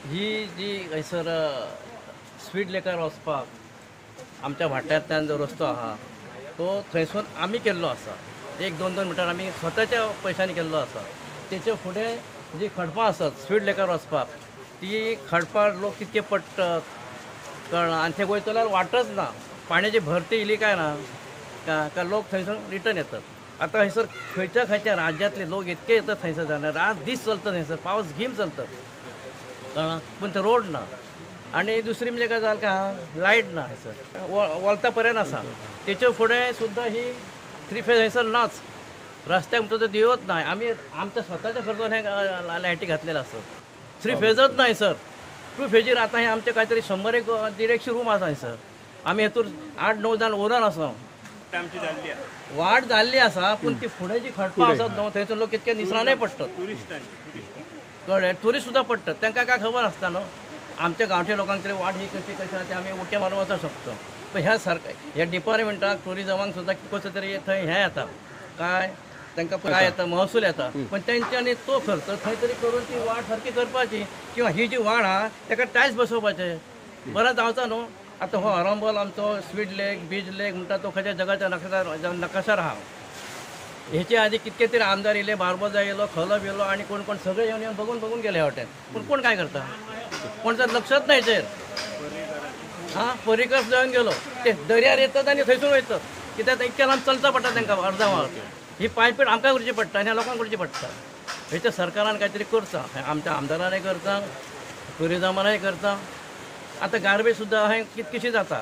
ही जी हयसर स्वीट लेकार वचपाक आमच्या भाट्यांतल्यान जो रस्तो आहा तो थंयसून आमी केल्लो आसा. एक दोन दोन मिटर आमी स्वताच्या पयशांनी केल्लो आसा. तेचे फुडें जी खडपां आसात स्वीट लेकार वचपाक ती खडपां लोक कितके पडटात कळना आनी थंय वयतल्यार वाटच ना. पाण्याची भरती इली काय ना का लोक थंयसून रिटर्न येतात. आतां हयसर खंयच्या खंयच्या राज्यांतले लोक इतके येतात थंयसर जाल्यार रात दीस चलता थंयसर, पावस गीम चलता कळना, पूण थंय रोड ना. आनी दुसरी म्हणजे गजाल काय आहा, लायट ना हयसर, वोलता पर्यंत आसा. तेचे फुडें सुद्दां ही थ्री फेज हयसर नाच, रस्त्याक म्हणटा तो दिवत ना. आमी आमच्या स्वताच्या खर्चान हे लायटी घातलेले आसत. थ्री फेजच ना हयसर, टू फेजीर आतां हे आमचे कांय तरी 100 एक 150 रूम आसा हयसर. आमी हेतूर 8-9 जाण ओनर आसा. वाट जाल्ली आसा पूण ती फुडें जी खडपां आसात न्हू थंयसर लोक कितके निसरानय पडटात, कळ्ळें, ट्युरिस्ट सुद्दां पडटात, तांकां काय खबर आसता न्हू. आमच्या गांवच्या लोकांक तरी वाट ही कशी कशी आसा ती आमी उडक्या मारून वचूंक शकता. पण ह्या सरकार ह्या डिपार्टमेंटाक टुरिजमाक सुद्दां कसो तरी थंय हें येता काय तांकां काय येता महसूल येता, पण तेंच्यांनी तो खर्च थंय तरी करून ती वाट सारकी करपाची किंवा ही जी वाट आहा ताका टायल्स बसोवपाचे बरें जावचा न्हू. आतां हो अरंबल आमचो स्वीट लेक बीच लेक म्हणटा तो खंयच्या जगाच्या नकाशार आहा. हेचे आदी कितके तरी आमदार येयले, बार्बोजा येयलो, खलप येयलो आनी कोण कोण सगळे येवन येवन बघून बघून गेले वाटेन, पूण कोण काय करता, कोण लक्षात ना हेचेर. हां, पर्रीकर जावन गेलो, ते दर्यार येतात आनी थंयसून वयतात, कित्याक इतक्या लांब चलता पडटा तांकां अर्दा वर. ही पायपीट आमकां करची पडटा आनी ह्या लोकांक करची पडटा. हेच्या सरकारान कांय तरी करता, आमच्या आमदारानय करता, टुरिजमानय करता. आतां गार्बेज सुद्दां अहें कितकीशी जाता,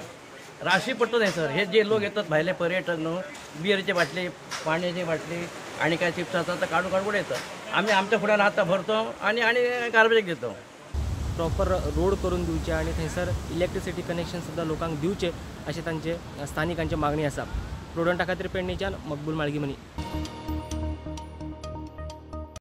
राशी पडटा थंयसर. हे जे लोक येतात भायले पर्यटक न्हू, बियरची बाटली, पाणयाची बाटली आनी काय चिप्स आसा ते काडून काडून उडयतात. आमी आमच्या फुड्यान आतां भरतो आनी आनी गार्बेज घेतो. प्रॉपर रोड करून दिवचे आनी थंयसर इलेक्ट्रिसिटी कनेक्शन सुद्दां लोकांक दिवचे अशें तांचे स्थानिकांची मागणी आसा. प्रुडंटा खातीर पेडणेच्यान मकबूल माळगीमनी.